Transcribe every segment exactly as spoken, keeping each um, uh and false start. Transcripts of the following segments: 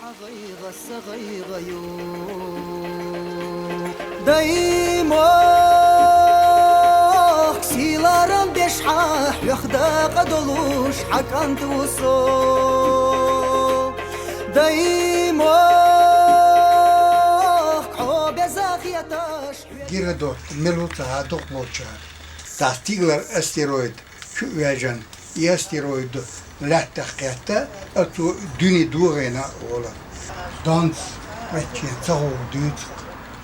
ГӀайгӀа са гӀайгӀаю. Даймахк сийларам беш хьа, хьох дакъа долуш хьа кӀант ву со. Даймахк хьо беза хеташ. Геродот мел ву ца хьа дукха болчара. Цхьа стигалара астероид чу а ваьжна, и астероид лаьттах кхетта, а цо дуьне догӀийна а олу. Донца меттиган ца хуур дуьйцу,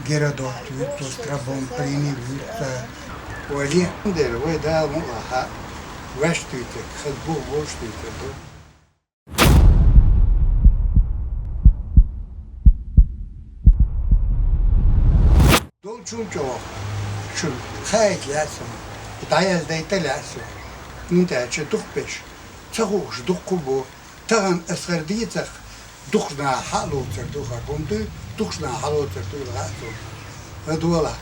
Геродот вуьйцу, Страбон, Плиний вуьйцу, вай ле. Цундела вай Дала мукъ лахь, ваьш дуьйцург, хаза бух болуш дуьйцур ду. Долчун чӀогӀа шуна хаийта лаьа суна, дӀаяздайта лаьа суна, хӀунда аьлча дукхахберш ца хууш дуккха а бу. Тахана ас хӀара дийцарх дукхачу наха хьа а лоцур ду хӀара хӀума дуй, дукхачу наха хьалоцур дуйла хаьа суна. ХӀара дола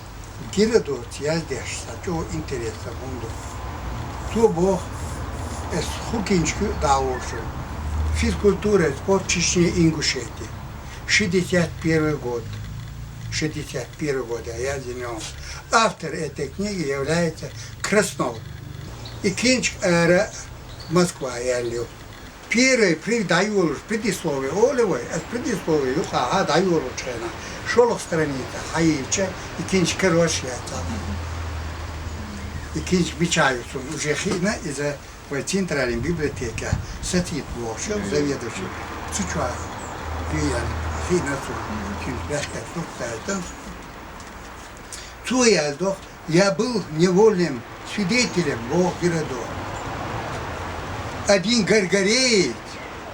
Геродота яздеш цхьа чӀогӀа интересан хӀума ду. Цо боху, ас хӀу кинчка дӀа а волуш, «Физкультура и спорт Чечни и Ингушетии». Шестьдесят первый год. Шестьдесят первый год, я извиняюсь. Автор этой книги является Краснов. И кинчка ара Москва яьлла ю. Первый пред-, дӀайолуш предисловие олу вай, ас предисловие юкъахь дӀайолучу хенахь, шолгӀа страница хьайийча, и кинчка карош яц. И кинчка мичахь ю суна уже хиъна, иза вай центральный библиотекехь Сатит бохуш йолу заведующий, цу чохь ю ян хиъна цунна, цуьнца баьхкина сурт даийтина. Цо яздо: «Я был невольным свидетелем», — боху Геродот. «Один гаргареец,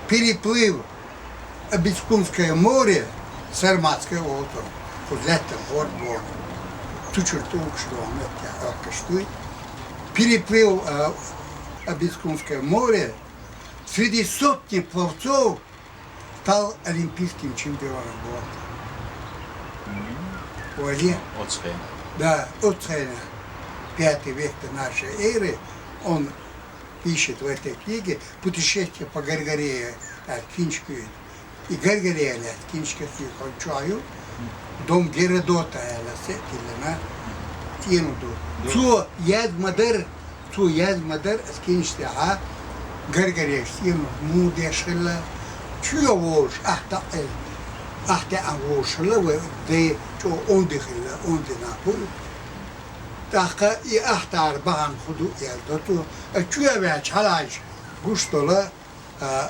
переплыв Абицкунское море, Сарматское озеро, кхуза лаьттан хӀорд боху, цу чуьра тӀулгаш доху меттехь Ӏохкуш дуй, переплыл, а, Абицкунское море, среди сотни пловцов стал олимпийским чемпионом», — боху. Вали. Оцу хенахь. Да, оцу хенахь. Пятый век до нашей эры, он пишет в этой книге «Путешествие по Гаргарее», аьлла, кинчка ю иза. И Гаргарея лаьцна кинчка хӀинца чохь ю, «Дом Геродота» аьлла, сетиллина, цӀена ду. Цо яз ма-дарра, цо яз ма-дарра, ас кинчка тӀехь Гаргарейс цӀена муха деш хилла, чоь волуш, ахь таӀ-, ахь таьӀна волуш хилла, вай ден чӀогӀа онда хилла, онда нах бу. ТӀаккха и ахьтара бахьана хӀун ду яздо цо, ас чоь а ваьлча хьалаьжча гуш долу, а,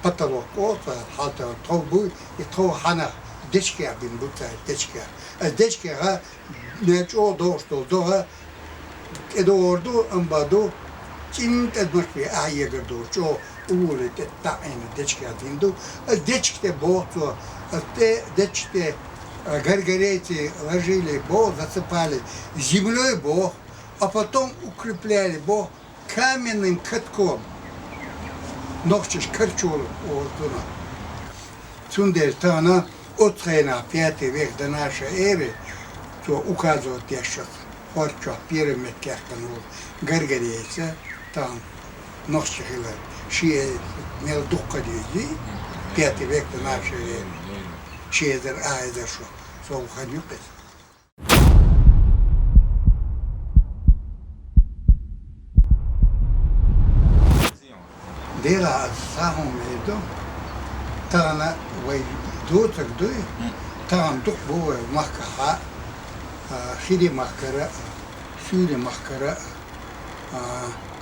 потолок оцу хьалта тхов буй, и тхов хьанах дечкех бина бу цара, дечкех. Ас дечкеха мел чӀогӀа догӀуш долу догӀа тӀедогӀур ду, амма ду, цӀинна тӀедмашве ахьа егар ду, чӀогӀа увулий тӀе таӀийна дечкех дина ду. Ас дечка тӀе боху цо, ас тӀе дечка тӀе, а, гаргарейцы ложили боху, засыпали землёй боху, а потом укрепляли боху, каменным катком, нохчаша карчор олу цунах. Цундела тахана оцу хенахь, пятый век до нашей эры, цо указывать деш, хӀорд чохь первый метка кхаьчна волу гаргарейца тахана нохча хилар. Ши эзар, мел дуккха дийзи, пятый век до нашей эры. Ши эзар, а эзар шо, со хан ю кхеза. Делахь аса цхьа хӀума эр ду, тахана вай доцург дуй, тахана дукха бу вай махкахь, а, Хири-махкара а, Суьйли-махкара а, а,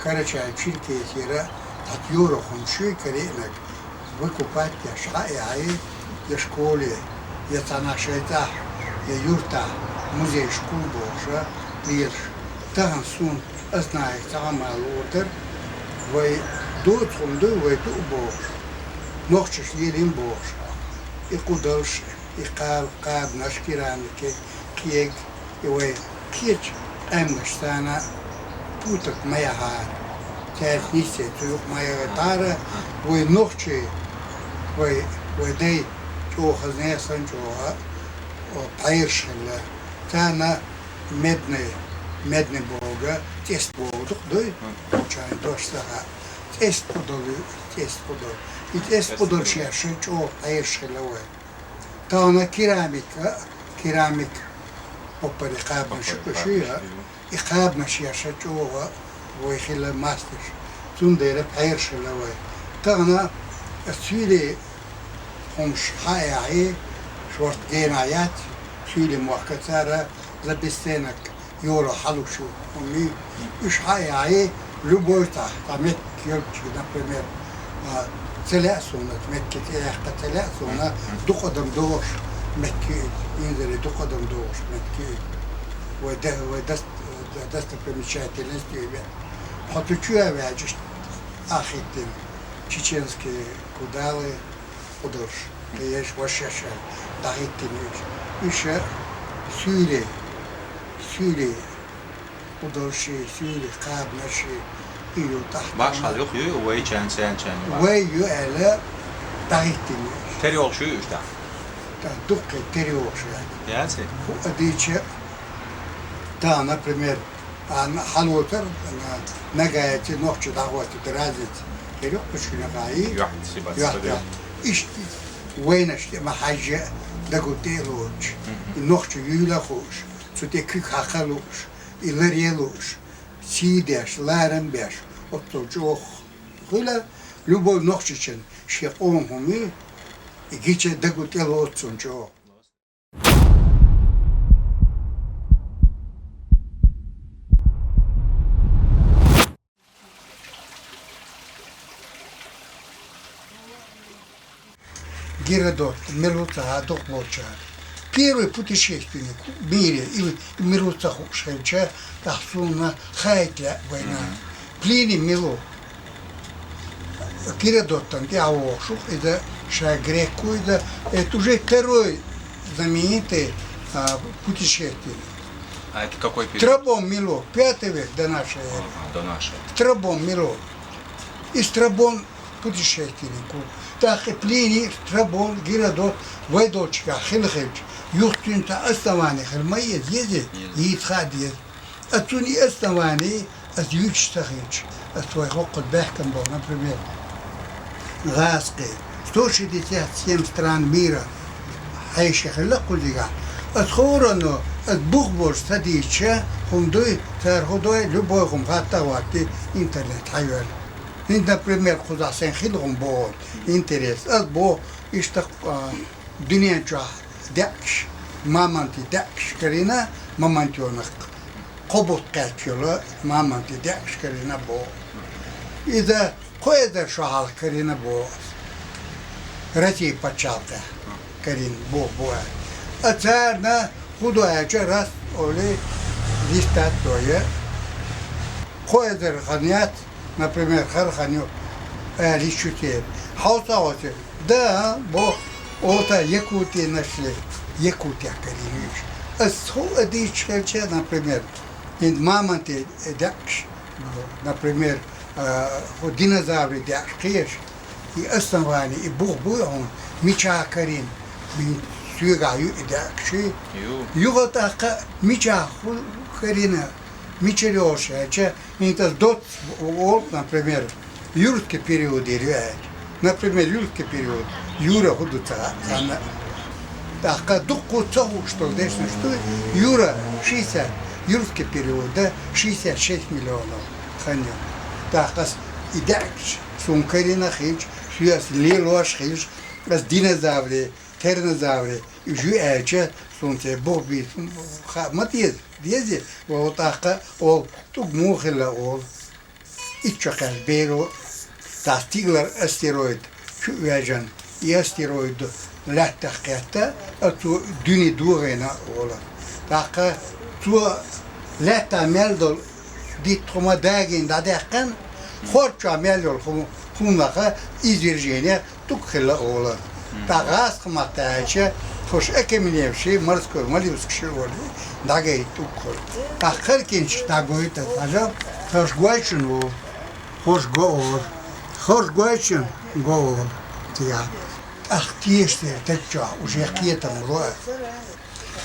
Карачай-Черкесера, цхьацца йора хӀума шуьйкариънарг, выкупать деш хьаэхьий, я школе, я цхьанхьа шайн цӀахь, я юьртахь, музей, школ бохуша лелаш. Тахана суна ас нахе цхьа хӀума луур дара, вай доцу хӀума дуй, вай ду а бохуш, нохчаша лелийна бохуш. И кху далш, и кхал, кхаба, наш керамика, кхег, и вай кхечу къаьмнаш царна путарг ма яхьара, цаьрца нийсса цу юкъа ма яхьара, вай нохчий, вай, вай дай чӀогӀа хазне а санна чӀогӀа, о, пхьераш хилла. Царна медный, медный бога, цӀест бога дукха дуй, чайн дош ца хаьа. ЦӀеста кхудол ю, цӀеста кхудол. И цӀеста кхудолаш еш чӀоагӀа Ӏераш хилла вай. Тахана керамика, керамика поппари кхабамаш ю, и кхабамаш еш чӀоагӀа вай хилла мастераш. Цундела Ӏераш хилла вай. Тахана суьйли хӀумаш хьаяхье, шортта гена яц, суьйли мохка цара за бесценок йола хьалуш ю хӀума. Уьш хьаяхье, любой цхьа, цхьа меттиг йолча, например, а, ца лаьа суна, меттиг тӀеяккха ца лаьа суна, дукха адам догӀуш меттиг ю, инзаре дукха адам догӀуш меттиг ю. Вай да-, вай дас-, да-, достопримечательность ю ве. Хьо цу чу а ваьжаш, ахиттина, чеченские кудалы, кхудолаш, кхиеш, ваша ша, дӀахӀиттина уьш. Уьш суьйли, суьйли кхудолаш, суьйли кхабамаш, и ю тӀаккха. Башхал юх ю, вай чан, чан, чан. Вай ю аьлла, дӀахӀиттина уьш. Тера йолаш ю уьш тӀаккха? ТӀаккха дуккха тера йолаш яц. Яц? Ху а дийча, тахана, например, а, на-, хьалотар, на-, нагахьа ци нохча дӀахӀоттийта разница. Хир ю кхыча хинагӀа и? Юхь, сибат, юхь, сибат. Иштта вайнаш тӀа ма хьажжа дагу тӀе а лоцуш. Мгм. И нохча юйла а хууш, цу тӀе куьг хьакха а лууш, и ларе а лууш, сий деш, ларам беш, оццул чӀоагӀа хила, любой нохчичун шен къоман хӀума, и гича дагу тӀе лоцу цунна чӀоагӀа. Геродот мила ву ца хаа дукха болчара. Первый путешественник в мире, и мила ву ца хууш хилча, тӀаккха суна хаийта лаьа вайна. Мгм. Плиний мила ву? Геродотан тӀе а вохуш ву, иза ша грек ву, иза, это уже второй знаменитый, а, путешественник. А это какой период? Страбон мила ву, пятый век до нашей эры. Ага, до нашей. Страбон мила ву. И Страбон путешественник ву. ТӀаккха Плиний, Страбон, Геродот вай долчуьра хила хилча, юха цуьнан цхьа основание хила ма еза, еза, еза, хаа деза. Ас цунна и основание ас юьйцуш ца хилча, ас вай хӀокхуза баьхкина болу, например, гӀазкхий, сто шестьдесят семь стран мира хьеший хилла кхузигахь. Ас хӀоранно, ас бух болуш ца дийцича, хӀума дуй, цара хӀун дой, любой хӀума хатта а хӀоттий, интернет хьайоьллу. ХӀинца, например, кхузахь сайн хила хӀума боху интерес. Ас боху, иштта, а, дуьнен чохь даьӀахкаш, мамонтийн даьӀахкаш карийна, мамонтёнок, кхо бутт кхаьчна йолу мамонтийн даьӀахкаш карийна боху. Иза кхо эзар шо хьалха карийна боху ас. Россия пачхьалкхехь карийна боху бу аьлла. А царна хӀун ду аьлча, рас олий, листат дой. Кхо эзар хан яц, например, хӀара хан ю, али шу те. Хьовса а оцу, да, бо, ота Якутия нашли, Якутия карийна уьш. Ас хӀу а дийцча хилча, например, хӀинца мамонтийн даьӀахкаш, например, а, хӀу динозаврийн даьӀахкаш кхеш, и основание, и бух буй хьуна, мичахь карийна, хӀинца соьгахь ю и даьӀахкаш. Ю. Юха тӀаккха мичахь хӀу карийна, мичара йолуш аьлча, хӀинца ас доцца олу, например, юрский период ю аьлча. Например, юрский период, юра хӀун ду ца хаьа царна. ТӀаккха дуккха ца хууш долу дешнаш ду, юра шестьдесят, юрский периода шестьдесят шесть миллионов хан ю. ТӀаккха ас и даьӀахкаш суна карийна хилча, соьга ас лелош хилча, ас динозаврийн, тиранозаврийн уьш ю аьлча, суна церан бух бийца хаа ма деза, деза, вай тӀаккха олу, тӀулг муха хилла олу. Итт шо кхаьчна беро, цхьа стигалара астероид чу а ваьжна, и астероид лаьттах кхетта, а цо дуьне дохийна олу. ТӀаккха цо лаьттахь мел долу дитт хӀума дагийна дӀадаьккхина, хорчохь мел йолу хӀума, хӀуманах извержение тӀулг хилла олу. Мгм. ТӀаккха гӀазкхийн маттахь аьлча, хӀорш окаменевший морской моллюскаш олий, дӀагайта тӀулг хуьлу. ТӀаккха хӀара кинчаш дӀагойту аса хьажа, хӀорш гочун ву, хӀорш го олу, хӀорш гочун го олу. Цигахь тӀаккха тешаш дерг даг чохь уже кхетам ло аса.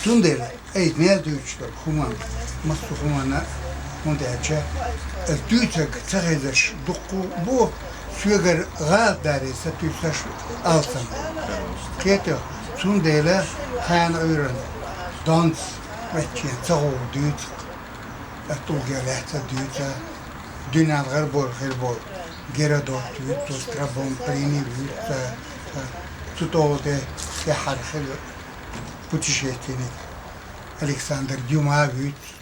Цундела айса мел дуьйцуш долу хӀуманна, массо а хӀуманна ХӀунда аьлча, ас дуьйцург ца хезаш дуккха а бу, соьгара гӀалат даре сатуьйсуш алсам бу. Кхетий, цундела кхана Ӏуьйранна Донца, Маччена ца гӀовра дуьйцу-кх, ас тӀулгех лаьцна дуьйцу, дуьненна гӀарабовла хир болу Геродот вуьйцу, Страбон, Плиний вуьйцу, цу тӀа тӀехьара хилла путешественник Александр Дюма вуьйцу.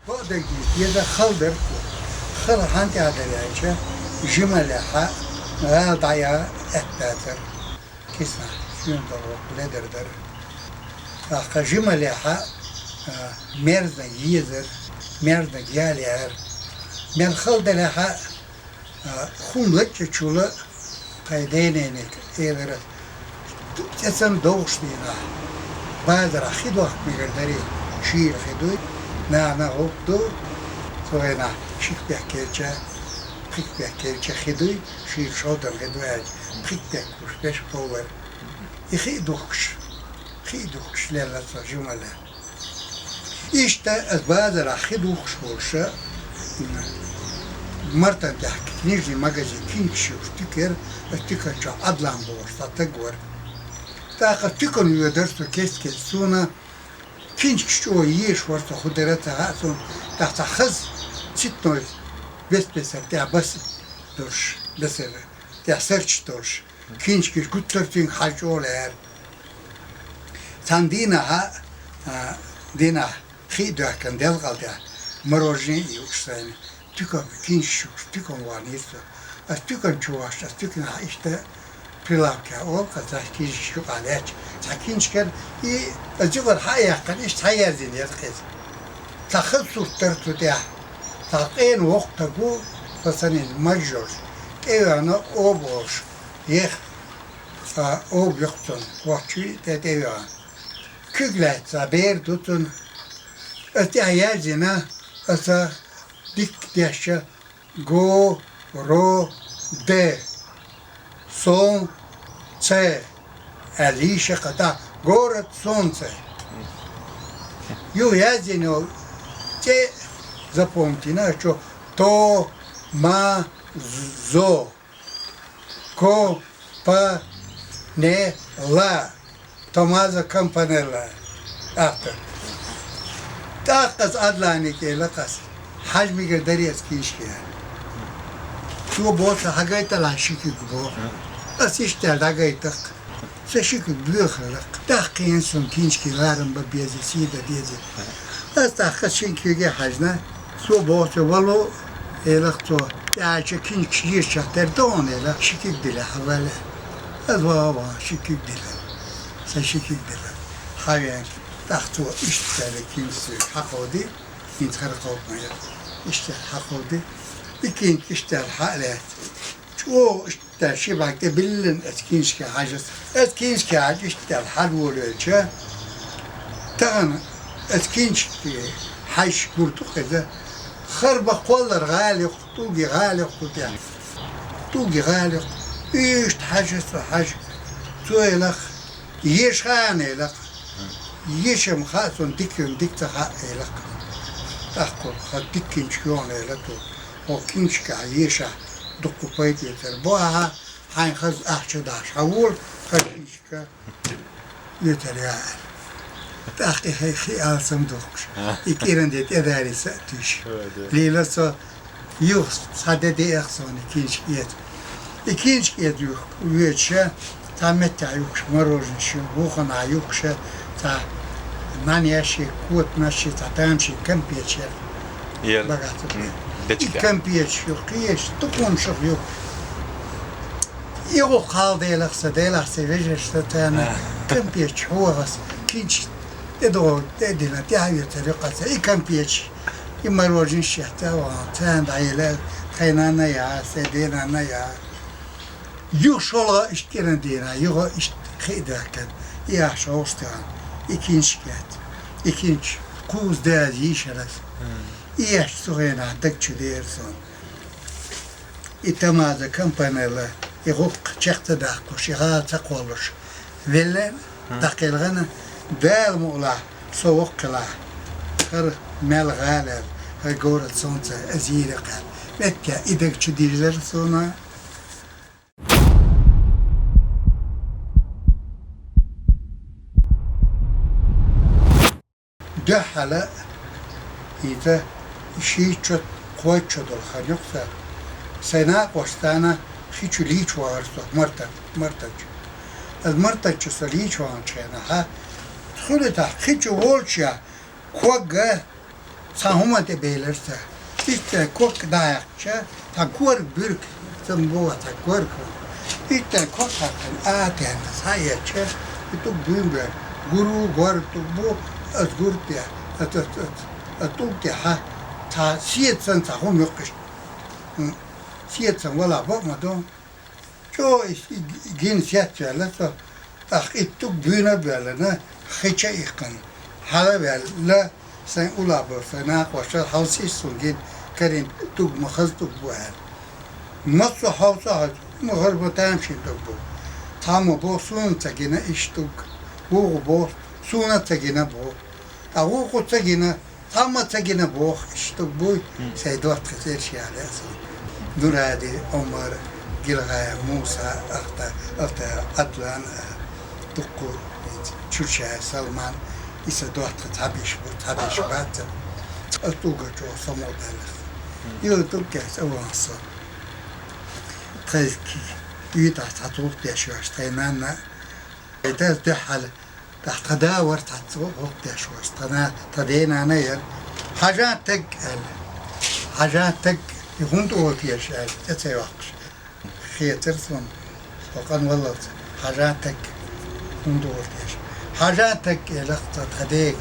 Бакъдерг дийца деза, хала дара. Хала хьан тӀехь дара аьлча, жималехьа гӀала дӀаяха аьтта дацара. Киснахь соьмаш дара, ледар дара. ТӀаккха жималехьа, а, мерза езара, мерза ял яра. Мел хала делахьа, а, хӀума лачкъачул тхайн дененик элира, цӀе санна довш дийнахь, базарахь хи дохка мегар дарий, шийла хи дуй, нана гӀуллакх ду, цу хенахь ши кепек кхерча, пхи кепек кхерча хи дуй, шийла шовдан хи дуй аьлча, пхи кепек кхерча беш кховлар. И хи а духкуш, хи а духкуш лелла цо жимале. Иштта ас базарахь хи духкуш волуш, Мартан тӀехь книжный магазин, кинигаш йолуш туька яра, ас туькан чохь Ӏадлан бохуш цхьа стаг вара. ТӀаккха туькана воьдура со кест-кеста, суна кинигаш чӀогӀа езаш вара, со хӀун дара ца хаьа суна, тӀаккха цхьа хаза цветной бес-бесара тӀехь баса долуш, бесара тӀехь сарчаш долуш. Кинигаш гуттар а цуьнга хьажа чӀогӀа лаьара. Цхьана дийнахьа, а, дийнахь хи а доьхкина делкъал тӀехь мороженое а юуш сайна, туькан, кинигаш юуш туькана вахнера со. Ас туькан чу вахча, ас туьканахь иштта прилавкехь олу-кх, цхьа кинигаш юкъахь лаьтташ, цхьа кинигаш яра, и ас юкъара хьа а яьккхина, иштта схьаерзийна яра-кх иза. Цхьа хаза сурт дара цу тӀехь, цхьа къена воккха стаг ву, сан санна маж йолуш, тӀе а веана оба олуш, еха а, оба ю-кх цуьнан, воккхачу тӀе тӀе а веана. Куьг лаьцна бер ду цуьнан. Аса тӀехь яздина, аса дикка дешча, го-ро-де, солнце, аьлла йиш яра-кх тӀаккха, город солнца. Юха яздина йолу цӀе запомнить йина аса чу: То-ма-зо. Компанелла. Томмазо Компанелла. Автор. ТӀаккха аса Ӏадланиг элира-кх аса: «Хьажа мегар дарий аса кинигаш?» Цо боху: «Хьагайталахь ши куьг», боху. Аса иштта аьлла дӀагайтира-кх. Сан ши куьг боьхаллакх. Дахкийна суна кинигаш ларам бан беза, сий дан деза. Аса тӀаккха шина куьйге хьаьжна, цо боху: «Вало», элира-кх цо, тӀаьхьа кинигаш езачех тера ду хьуна, элира, ши куьг дилла хьан валла. Аса: «Ва, ва, ши куьг дилла. Сан ши куьг дилла». Хьан вен, тӀаккха цо иштта аьлла кинигаш хьакховди, хӀинца хӀара кховдийна яра. Иштта аьлла хьакховди, и кинигаш иштта аьлла хьа а лаьцна. ЧӀогӀа иштта ши бӀаьрг тӀе биллина аса кинигашка хьаьжна. Аса кинигашка хьаьжча, иштта аьлла хьалаволавелча, тахана аса кинигашка хьаьжча гур ду-кх иза. Харба кхоллар гӀала ю-кх, тӀулги гӀала ю-кх цу тӀехь. ТӀулги гӀала ю-кх. Иштта хьаьжна со, хьаьжна. Цо элира-кх: «Еша хаьа», элира-кх. Ешам хаьа суна, дика ю-м дика ца хаьа, элира-кх. ТӀаккха хан дика кинигаш ю хьуна, элира цо. Хьо киншка еша дукха пайда ецар бу ахьа, хьайн хаза ахча даш хьавол, хаза киншка ецар яа. ТӀаккха хи хи алсам духкаш. А. И киран де тӀедари са тиш. Ой, да. Лила со юх саде де эх сони киншка ет. И киншка ет юх веча, та метта юхш мороженщи, вухана юхша, та нан яши, кот наши, та тамши компечер. Ер. Багато. М, и дечка. Компеч юх, киеш, тукум шух юх. Иго хал делах са, делах са, вежеш са, тана. А. Компеч, хуагас, кинч, эдо, эдина, тя ветер, юхаса, и компеч, и мороженщи, тя ва, тя даиле, тхайнана я, седенана я. Юг шолга ишт киран дина, юга ишт хидакан, и аш остан, и киншкет, и кинч, куз дяз ишарас. Мгм. И аш сугена даг чудерсон. И тамаза компанела, и гук чехта даккуш, и га цаколуш. Веллен, мгм, даккелгана, дал мула, совоккла, хар мел галер, хар город солнца, азире кал. Ветка, и даг чудизер сона. Дуьххьала иза шийчо, кхойтчо долу хан юкъа сан. Сайн накъостана хи чу лийча вахара со, мартан, мартанча. Аз мартанча со лийча ваханчу хенахьа, хуьлуьйтахь хи чу волча когга цхьа хӀума тӀе белира сан. Иштта ког дӀахьаькхча, цхьа корг буьрг, цхьа бу, цхьа корг. Иштта ког хьаькхна, а тенна схьаэцча, и тӀуг буьйна бер. Гуру гор тӀуг бу, ас гур тӀе, ас, ас, ас, ас тӀуг тӀехьа, цхьа сецан цхьа хӀума юккъаш. М, сецан вала бакъ ма ду. ЧӀогӀа и гина сецваьлла со, тӀаккха и тӀуг буьйна а боьллина, хи ча иккхина, хьала а ваьлла, сайн уллохь болу сайн накъосташа хьовсийша суна гина, карийна тӀуг ма хаза тӀуг бу аьлла. Массо а хьовса а хьовса, ма хаза бу, тамашийна тӀуг бу. Цхьамма боху, суна ца гина иштта тӀуг, вукхо боху, суна а ца гина боху. Ткъа вукхо ца гина, цхьамма ца гина боху, иштта тӀуг буй, мгм, сайн доттагӀа цӀераш яхьа лаьа суна. Нуради, Ӏумар, Гилгай, Муса, Ахта, Ахта, Адлан, а, дуккху, Чучай, Салман, и сан доттагӀа цхьаберш бу, цхьаберш бац. Ас тӀугар чӀогӀа самукъадаьлла. Мгм. Юха тӀуг кест а ван со. Тхайза кхин, уьйтӀахь цхьа тулг деш йош, тхайн нанна. Ай, дас дуьххьал, тӀаккха тхан да вара цхьацца гӀуллакх деш волуш, тхан на-, тхан ден-нана яра. Хьажа таг аьлла. Хьажа таг, и хӀунда олу теша аьлла, тӀе ца йоккхуш. Хетара суна, со къанваллалц, хьажа таг, хӀунда олу теша. Хьажа таг элира цо тхан дега,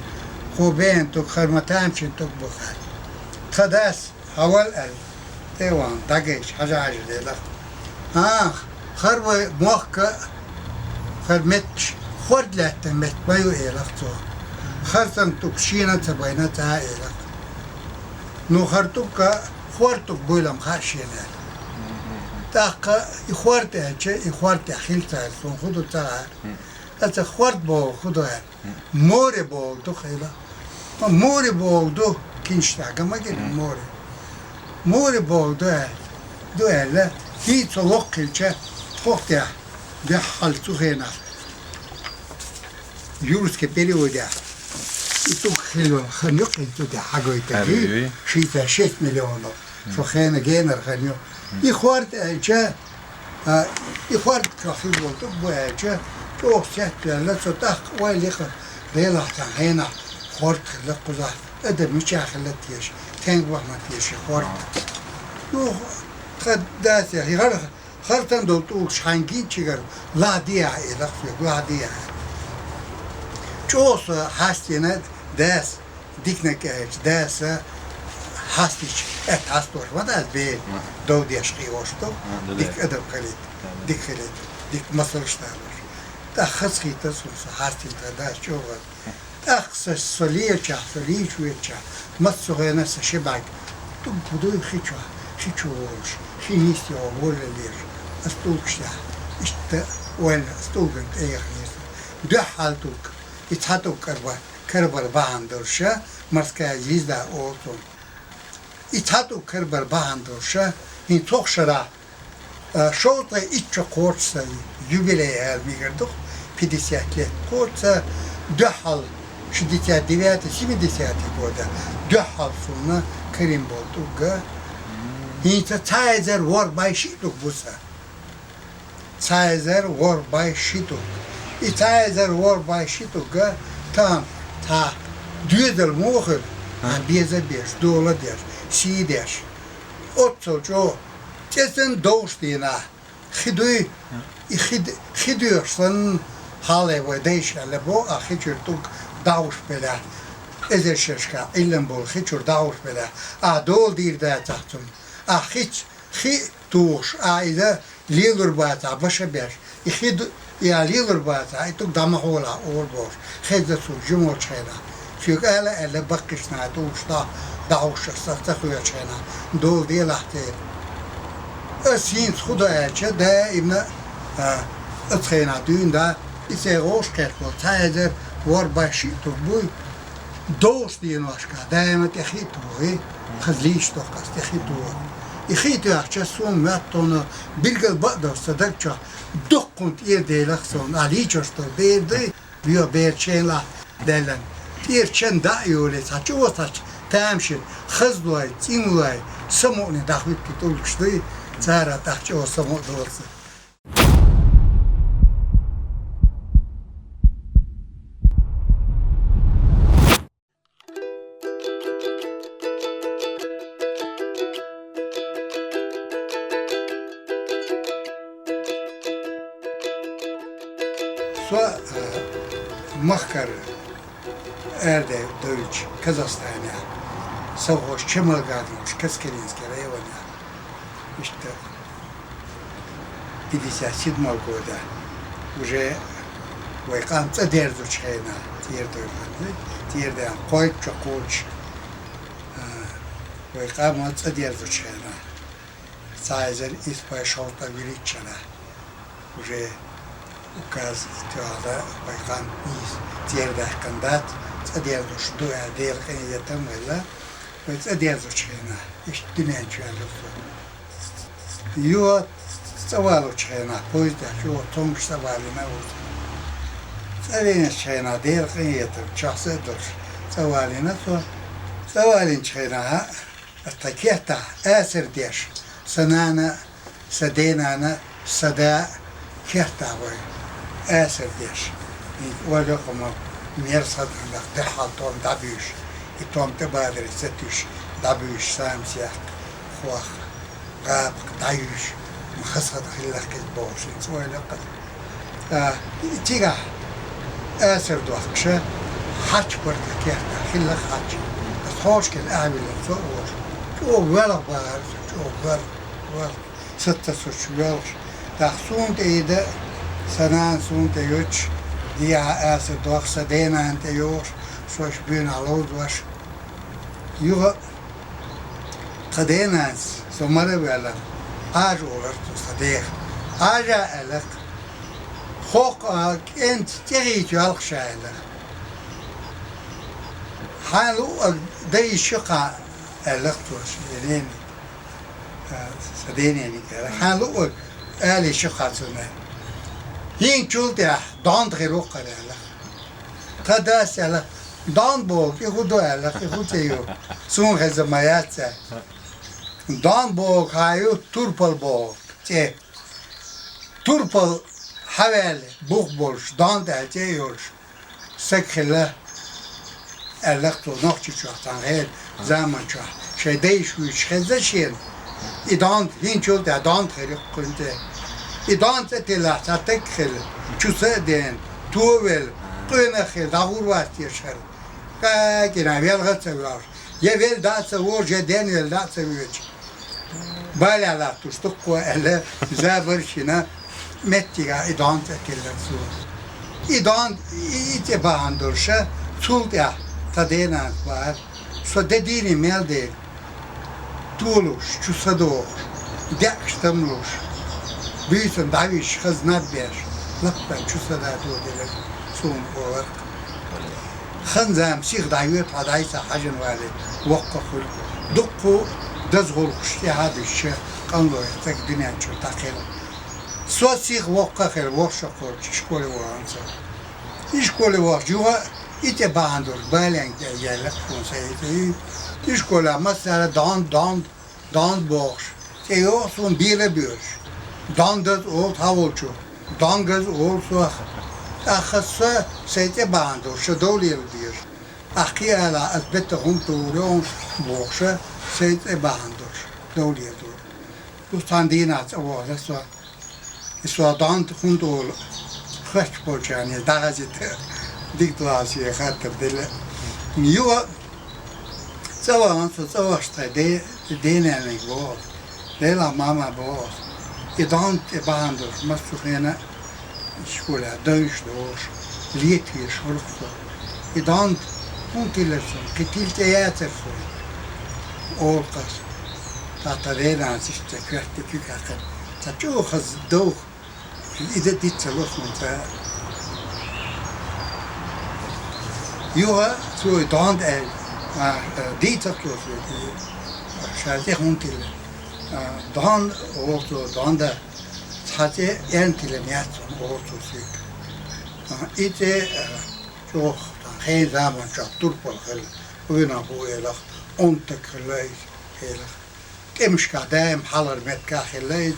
кхо бен тӀуг хар ма тамашийна тӀуг бу хар. Тхан дас, хьавал аьлла, тӀе а вахана, дӀагайча, хьажа-хьажа делахь. ХӀан, хар вай мохк а, хар метташ, хорд лаьттан метта ма ю, элахь цо. Хар санна тӀуг шена а ца байна цкъа а, элахь. Ну, хар тӀугга хорд тӀуг буйла-м хаьа шена аьлла. ТӀаккха и хорд аьлча, и хорд тӀехь хила цара, суна хӀун ду ца хаьа. Аса хорд боху хӀун ду аьлла. Море боху ду хила. Море боху ду, кинчтахь ган ма гина море. Море боху ду аьлла. Ду аьлла, хӀинца цо воккха хилча, тхох тӀехь, дуьххьал цу хенахь. Юрский периодехь. И тӀуг хила хан юккъе цу тӀехь хьагойтаги, шестьдесят шесть миллионов. Со хена генар хан ю. И хорд аьлча, а, и хорд кахь хир волу тӀуг бу аьлча, чӀогӀа сеттаваьлла, со тӀаккха ойла йикхар, Делахь цхьана хенахь хорд хилла кхузахь, адам мичахь хилла теша, тенга вахана теша и хорд. Ну, тхан дас яхь, хӀара, хӀара тан долу тӀулгаш хьайн гинчигара ладийхьа, элахь соьга, ладийхьа. ЧӀогӀа со хьастийна дас. Диканиг аьлча, даса хьастича, аьтта хьастош ма дац бер, дов деш кхиош ду, дика адам хилийта, дика хилийта, дика масалш далош. ТӀаккха хазахийтар суна со хьастина тхан дас чӀогӀа. ТӀаккха со, со лелачахь, со лийча воьдучахь, массо а гӀена сан ши бӀаьрг тӀуг дуй хи чохь, хи чу волуш, хи нийса йогӀу волаллеш, ас тӀулгаш тӀехь, иштта ойла ас тӀулган тӀе яхнера. Дуьххьал тӀулг, и цхьа тӀулг карба. Карабар бахьана долуша, морская звезда олу цунна. И цхьа тӀуг карабар бахьан долуш, хӀинца цхьа шарахь, а, шовзткъе итт шо кхочуш сан юбилей аьлла мегар ду-кх, пятьдесят лет кхочуш сан, дуьххьал шестьдесят девятый, семидесятый года, дуьххьал суна карийна болу тӀугга. ХӀинца цхьа эзар ворхӀ бӀе шиъ тӀуг бу сан. Цхьа эзар ворхӀ бӀе шиъ тӀуг. И цхьа эзар ворхӀ бӀе шиъ тӀугга тахана цхьа доьзал муха хир, а, беза а беш, дола а деш, сий а деш. Оццул чӀогӀа цӀе санна довш дийнахь, хи дуй, и хи д-, хи доьхуш санна, хьалхале вай дайша аьлла боху, а хи чуьра тӀуг дӀахьуш белахь, эзар шерашкахь Ӏиллина болу хи чуьра дӀахьуш белахь, а дола дийр дацахь цунна, а хи ц-, хи а тухуш, а иза лелор бацахь, баша беш, и хи ду-, и а лелор бацахь, и тӀуг дӀа ма хьолахь олу бохуш, хезна суна жима волчу хенахь. Соьга ала аьлла, баккхийчу наха тӀулгаш дӀа-, дӀахьуш, аса ца хоьхучу хенахь, дола делахь церан. Ас хӀинца хӀун до аьлча, даимна, а, оцу хенахь дуьйна да, и сайн гӀовш кхетта болу цхьа эзар ворхӀ бӀе шиъ тӀуг буй, довш деношкахь даима тӀе хи а тухий, хаза лийча доккху ас тӀе хи а туху. И хи а тоьхча, суна моьтту хьуна, билггал бакъдолуш сан даг чохь дуккха хӀума тӀера делахь суна, а лийчош долу бер дуй, йо, бер ченлахь даьллан. ТӀера чан дӀа а йолий, цхьа чӀогӀа цхьа тамашийна, хазлой, цӀинлой, самукъане дӀахӀуьтту тӀулгаш дуй, цара тӀаккха чӀогӀа самукъа долу сан. Со, а, махкара арадай девлча Казахстанехь, совхоз Чемалган йолуш Каскилинский районехь, иштта пятьдесят седьмого года, уже вай къам цӀа дерзучу хенахь, тӀера дойла хан ду, тӀера дан кхойтта шо кхочуш, а, вай къам цӀа дерзучу хенахь, цхьа эзар исс бӀе шовзткъе вуьрхӀитта шарахь, уже указ тоьхна, вай къам нийса тӀера даьккхина дац, цӀа дерзуш ду аьлла, Делан къинхетам а хилла, вай цӀа дерзучу хенахь, иштта дуьнен чу ваьлла со. Юха цӀа валучу хенахь, поездехь чӀогӀа цомгуш цӀа валийна ву со. ЦӀа веанчу хенахь, Делан къинхетам, чохь са а долуш, цӀа валийна со. ЦӀа валийначу хенахь, аса тхан кертахь асар деш, сан нана, сан денана, сан да кертахь вай асар деш. ХӀинца ойла йо хӀума, мерза хаза хӀуманах дуьххьал тӀом дӀабуьйш, и тӀом тӀебадаре ца туьйсуш, дӀабуьйш, самсех, хох, гӀапах дӀаюьйш, ма хаза хаза хилла-кх иза бохуш, хӀинца ойла йо хӀума. А, цигахь асар дохкуша, хьач бара тхан кертахь, хилла хьач. Аса хьошкара ахьавиллина со а волуш, чӀогӀа воьлху бахара со, чӀогӀа воьлху, воьлху. Саццасуш воьлхуш. ТӀаккха суна тӀе и дан, сан нана суна тӀе юьтуш, дехьа асар дохуш, сан денана тӀе йохуш, шаьш буьйнахь ловзош. Юха тхан денанас, со мара а ваьлла, Ӏажа олура цо сан дех. Ӏажа аьлла-кх, хӀокху а кӀентан тӀе хийца йоьлху ша аьлла. Хьан луъург дан йиш ю-кх хьан аьлла-кх цо шен дене. Сан денене аьлла, хьан луъург ала йиш ю-кх хьан цунна. ХӀинцачул тӀаьхьа донда хир ву-кх хӀара аьлла. Тхан дас аьлла, донда бохург и хӀун ду аьлла, и хӀун цӀе ю? Суна хезна ма яц аьлла. Донда бохург хьан ю, турпал бохург цӀе. Турпал хьаваьлла, бух болуш, донда аьлла цӀе а йолуш саг хилла, аьлла-кх цо, Нохчийчохь цхьана хенахь заманчохь шайн дайша вуьйцуш хезна шена. И донда, хӀинцачул тӀаьхьа донда хир ю-кх кхуьнан цӀе. И донда цӀе тиллехь цхьа стаг хилла, чу са а деана, то а велла, къонах хилла, дӀагӀур вац теша хӀара. КӀаькӀина велха а ца воьлхуш, я велла дӀа а ца вогӀуш, я денвелла дӀа а ца воьдуш. Балехь латтош ду-кх кхо аьлла, забарш йина, меттигахь и донда цӀе тиллира суна. И донда, и, и цӀе бахьана долуша, цул тӀаьхьа тхан денанас бахара, со де дийне мел дерг толуш, чу са дохуш, декъаш там луш, буьйсанна дӀависча хаза наб беш, лаппа чу са дадо делира суна олура-кх. Хан-зама сиха дӀайоьду, хьо дӀасахьажийна вале, воккха хуьлу. Дуккха Даза гӀулакхаш тӀехьа а бисча, къанлой стаг дуьнен чура дӀакхелхина. Со сиха воккха а хилла, ворхӀ шо кхоаччу ишколе вахана со. Ишколе вахча, юха и цӀи бахьана долуш баленга тӀе яьлла-кх суна сан и цӀе. Ишколехь массара Дон, Дон, Дон бохуш цӀе йоху суна бела а боьлуш. Дон даза олу цхьаволчо, Дон газа олу сох. ТӀаккха со сайн цӀе бахьана долуш ша дов лела дезаш. Ахь кхин ала, ас беттан хӀума тухур ю хьуна бохуша, сайн цӀе бахьана долуш, дов лела дора. Дукха цхьана дийнахь цӀа вахана со, и со Донт хӀунда олу, хоьттуш болчарна дӀахазийта дика ду ас и хаттар делла. Юха цӀа вахана со, цӀа вахча тхайн де-, денениг боху. Делахь, мама, боху ас, и Донт тӀе бахьана долуш массо хенахь ишколехь девзаш долуш, лета везаш хуьлу-кх со. И Донт хӀунда тиллира суна, кхин тилла цӀе яцара суна, олу-кх ас. Ткъа тхан денанас иштта коьрта тӀе куьг хьаькхина, цхьа чӀогӀа хаза довха, и де диц ца ло суна цкъа. Юха цо и Донт аьлла, а, дийцира-кх цо соьга, ша цӀе хӀунда тиллира. А, Дон, олу цо, Донда, цхьа цӀе эрна тиллина яц суна, олу цо соьга. А, и цӀе, а, чӀогӀа тхан хенан заманчохь турпал хилла, къонах ву элира-кх, онда стаг хилла иза элира-кх. ТӀемашкахь даим хьалхара меттехь хилла иза,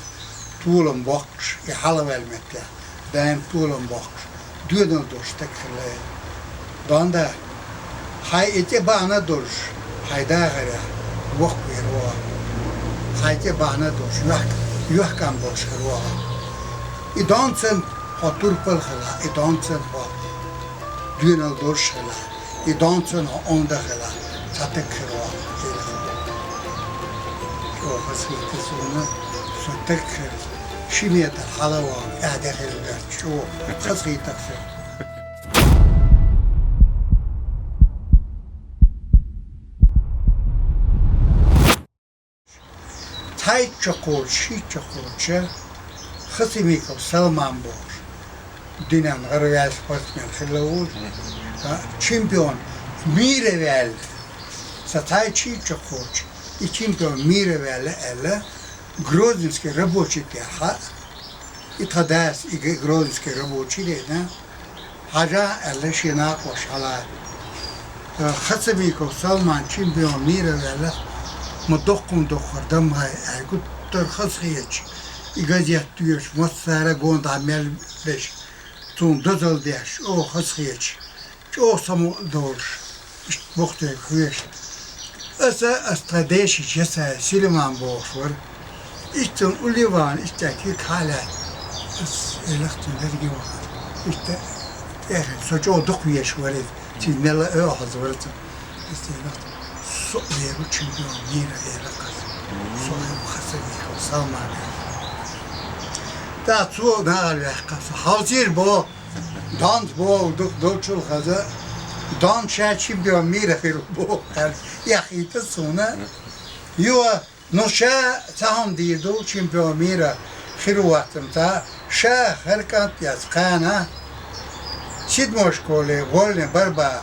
толам боккхуш, и хьалхаваьлла меттехь даим толам боккхуш, доьналла долуш стаг хилла иза. Донда, хьайн и цӀе бахьана а долуш, хьайн дахарехь воккха вер ву хьо. Хьайн цӀе бахьана а долуш, йохк-, йохкам болуш хир ву хьо. И Донт санна хьо турпал хилахь, и Донт санна хьо доьналла долуш хилахь, и Донт санна хьо онда хилахь, цхьа стаг хир ву хьо, элира. ЧӀогӀа хазахийти суна, со стаг хир, ши метр хьала а вахана, тӀаьхьа де хир ваьлча, чӀогӀа хазахийти-кх суна. Цхьайтта шо кхочуш, шийтта шо кхочуш, Хасимиков Салман бохуш, дуьненна гӀараваьлла спортсмен хилла ву, а, чемпион мира ваьлла. Сан цхьайтта шийтта шо кхочуш, и чемпион мира ваьлла аьлла, Грозненский рабочий тӀехь, и тхан дас и г-, Грозненский рабочий веана, хьажахь аьлла, шен накъош хьала. Э, Хасимиков Салман чемпион мира ваьлла, ма доккхун доккхур дам хьай, хьай гуттар хазахеташ, и газет доьшуш, массара а гонах мел беш, цунна дозалла деш, чӀогӀа хазахеташ, чӀогӀа самукъадолуш, иштта бухтуьйга хьоьжуш. Аса, аса тхан дешича Ясай Сулайман бохуш вара. Иштта цунна улле вахана, иштта куьг хьа а лаьцна, аса элира цунна дерриге а вахана. Иштта тӀехь со чӀогӀа дукха везаш вара иза, цуьнан мелла а оьгӀаз вара цунна. Аса элира цунна, со а вер ву чемпион мира, элира аса. Со а ву Хасимиков Салман. ТӀаккха цо нахала ваьккхина со, хьовсийша боху. Донт боху дукха долчул хаза, Донт ша чемпион мира хир ву боху аьлла, эххийта суна. Йо, ну ша цхьа хӀума дийр ду, чемпион мира хир ву вац-м ца, ша хӀара кӀант эцна кхана, седьмой школе вольный борьба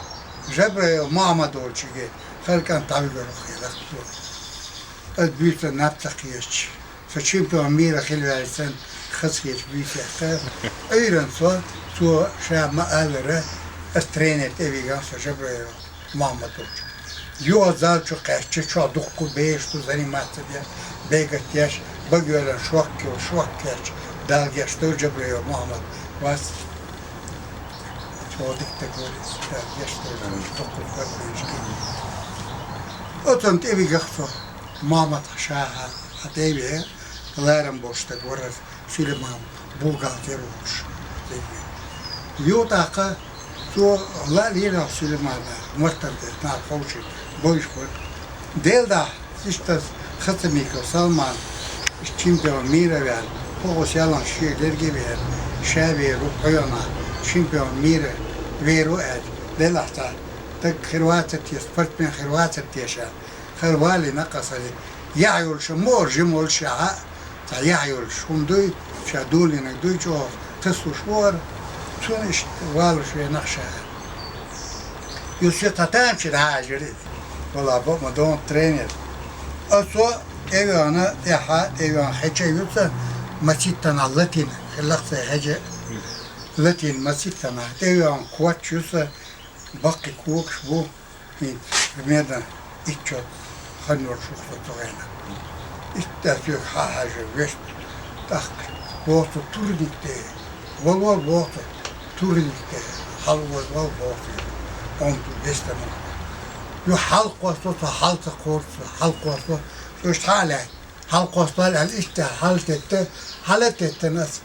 Жабраил Мухьаммад волчуьнга хӀара кӀант дӀавигар ву хиларх цо. Аса буьйса наб ца кхеташ. Со чемпион мира хила ваьлча санна, хазахеташ буьйса яьккха, Ӏуьйранна со, цо ша ма-аллара, аса тренер тӀе вигна со Жабраил Мухьаммад волчу. Юха зал чу кхаьчча, чохь дуккха бераш ду заниматься деш, бегать деш, багайоьллина шок йолуш, шок кхаьчча, Дала гечдойла Жабраил Мухьаммад, вац. Чохь дика стаг вара иза, Дала гечдойла, дуккха стаг бераш ду. Оцунна тӀе вигна со. Мамат ша хьан тӀе а веана, ларам болуш стаг вара аса, Сулайман бухгалтер волуш. Юха тӀаккха цо ла а лелахь Сулаймана, маттам тӀе нах ховшийна, бовзуш вара. Делдахь, иштта Хацамиков Салман, чемпион мира ваьлла, хӀокху селхана шен лерге а веана, ша вер ву хьоьгахь, чемпион мира вер ву аьлла, делахь цхьа стаг хир вацар те, спортсмен хир вацар те ша. Хара валийна къасали. Яхь йолуш ма вара, жима волуш яхьа, цхьа яхь йолуш хӀума дуй, ша долийнарг дуй, чӀогӀа тасалуш вара, цунна иштта валуш веана ша. Юха со цхьа тамашийна хьажира иза. Вала бакъ ма догӀу тренер. Со тӀевеана, тӀехьа тӀевеана хьеча юца, мациттана латин, хиллахса хьеча латин мациттана, тӀевеана квач юца, баккхи когаш бу, хӀинца примерно итт шо ханнор шух со цу гӀена. Итта соьга хьа-хьажа вешта, тӀаккха воцу турник тӀе, вала воцу турник тӀе, хьалвала воцу, он ту веста ма. Ю хьалкхосто, со хьал ца кхорца, хьалкхосто, со иштта хьалаьтта, хьалкхосто аьлла, иштта хьалтетта, хьалатеттана ас.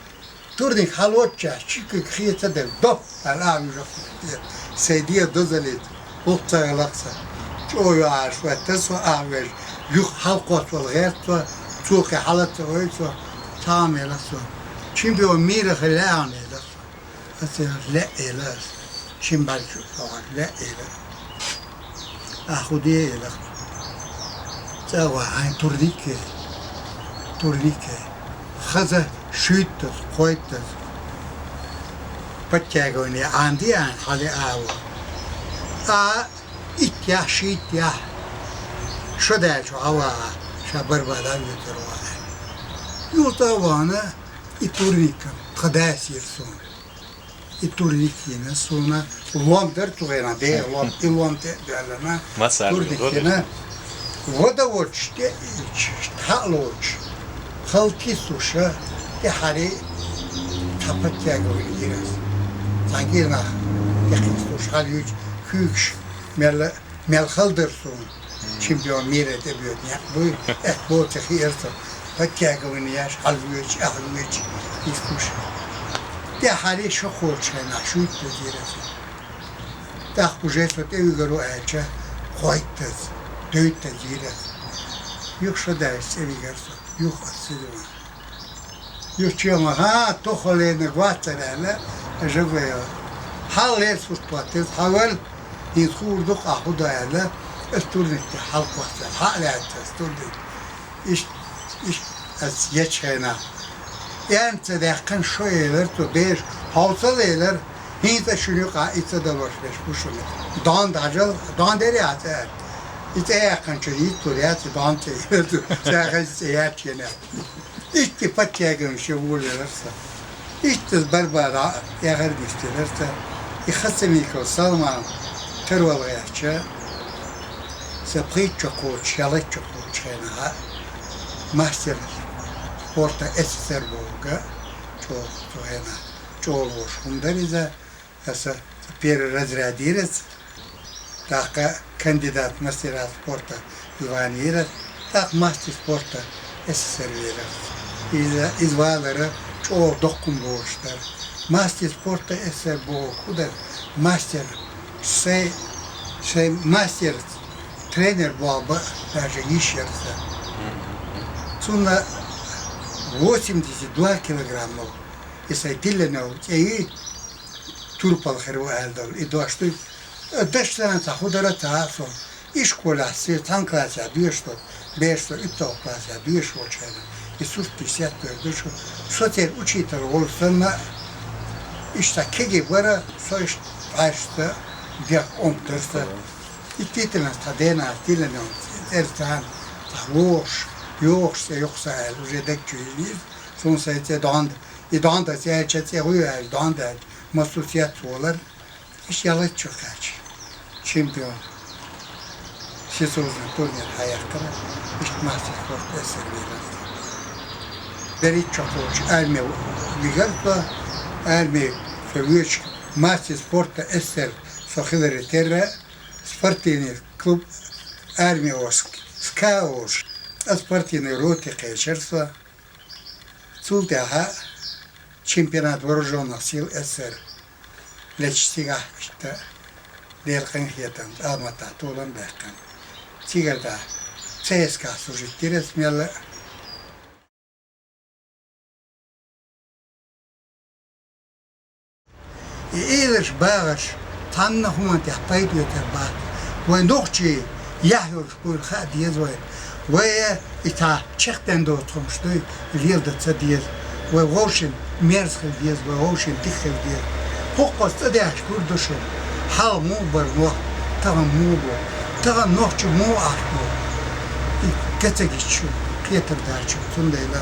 Турник хьалвочча, чикиг хеца дер, доп, аьлла, а, вижа, сай де дозалит, гӀулакх ца гӀелакса. ЧӀо ю Ӏаш веттар со, а, веж, юх хьалкхосвала гӀерт со, цо кхе хьалаца вой со, цхьа а мелах со. Чемпион мира хила а мелах со. Аса лаьа эла ас. Шин бӀарчу тохаш лаьа эла. Ахуде эла. ЦӀа ва хьайн турнике. Турнике. Хаза шуьйттаз, кхойттаз. Подтягивание Ӏанди ан хьали ава. А итт яхь, шийтт яхь. Шо даьчу Ӏава, ша барбада витар ва. Юта вана и турникам, тха дасир сона. И турник йина суна лом дар цу гӀена, бе лом, и лом тӀе а доьллана. Масар турник йина. Вода воч, тӀе ич, тхьа лоч. Халкистуша, тӀе хьари, тхьа подтягивали гирас. Цхьан гирнах, тӀе хистуш, хьал юч, хуьгш, мел, мел халдар суна. Чемпион мира тӀе боьд некъ буй, эт боци хиэр со. Подтягивание яш, хьалвечи, ахвечи, изкуш. ТӀе хьари шо кхочу хенахь, шуьйтта зира со. ТӀаккха уже со тӀе вигар ву аьлча, кхойттаз, дуьйттаз зира со. Юха шо даьлча цӀе вигар со, юха ас силма. Юха чема, хӀа, тохалена вацар аьлла, жагоя. Хьал лер сурт ваттез, хьавел, хӀинца хуур ду-кх ахь хӀу дан аьлла, ас турник тӀе хьалкхоссар, хьа а лаьцна ас турник. Ишт, ишт ас ечхьена. Эн ца даьккхина шо элар цо, беш, хьовсал элар, хӀинца шуна юкъа и ца далош беш бу шуна. Дон дажал, дон дери а цӀа. И цӀе яьккхинчу йиттур яц, и дон цӀе элар цо, цӀе хаза цӀе яц шена. Итти подтягивание ше вуллелар ца. Иттаз барбада яхар гиштелар ца. И Хасамиков Салман тарвал гӀерча, са пхийтта шо кхочу, ялхитта шо кхочу хенахь, мастер спорта С С С Р бохург, чӀогӀа цу хенахь чӀогӀа лоруш хӀума дара иза, аса первый разряд йира аса, тӀаккха кандидат мастера спорта звание йира аса, тӀаккха мастер спорта С С С Р вира аса. Иза, иза валара чӀогӀа доккха хӀума лоруш дара. Мастер спорта С С С Р бохург хӀу дара? Мастер, шай, шай мастер, тренер боху бан даже йиш яра сан. Цунна восемьдесят два килограммов, и сайн тилланов цӀе ю, турпал хир ву аьлла долу, и дош ду. Дашна цхьа хӀу дара ца хаьа суна. Ишколехь се цхьана классехь доьшуш долу бераш, со уьтталгӀа классехь доьшуш волчу хенахь, и сурт дисет бер ду шу. Со церан учитель волу санна, иштта кегий бара, со иштта бӀаьршца дегӀ онта дара сан. И титанас тхан денас тиланон цӀе цӀерца цхьаьна, цхьа вогӀуш, йогӀуш цӀе юкъа сан аьлла, уже дег чу йижа иза, суна сайн цӀе Донда. И Донда цӀе аьлча, цӀе гӀуй аьлча, Донда аьлча, массо цец волар, иштта ялхитта шо кхаьчча, чемпион. Всесоюзный турнир хьаяккхара, иштта мастер спорта С С С Р вигар. БерхӀитта шо кхочу арме вигар со, арме со воьдуш мастер спорта С С С Р со хиларе терра, спортивный клуб армейский, СКА олуш, ткъа спортивный роте кхечира со. Цул тӀаьхьа чемпионат вооружённых сил С С С Р лечу цигахь иштта Делан къинхетамца Алматахь толам баьккхина. Цигара тӀаьхьа Ц С К служить дира аса мелла а. И эларш багӀарш цхьанна хӀуманна тӀехь пайда оьцур бац. Вай нохчий яхь йолуш буйла хаа деза вай. Вай и цхьа чекхден доцу хӀумаш дуй, леладан ца деза. Вай вовшийн мерза хила деза, вай вовшийн дика хила деза. ХӀокхуза цӀа даьхкича гур ду шуна, хьалха муха бара нох, тахана муха бу, тахана нохчо муха ахча бу. И Кацагиччу кхетар даьча, цундела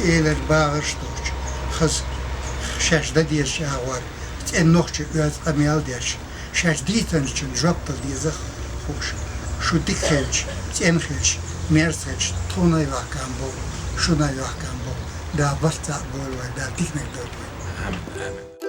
элар багӀарш доацаш, хаза шаьш дан дезача агӀор, цӀен нохчий оьзда къамаьл деш, шаьш дийцачун жоп дала деза ховш. Шу дика хилча, цӀена хилча, мерза хилча, тхона йоккха болх, шуна йоккха болх. Дала барт цхьа болба вай, Дала диканиг долда вай. Амин, амин.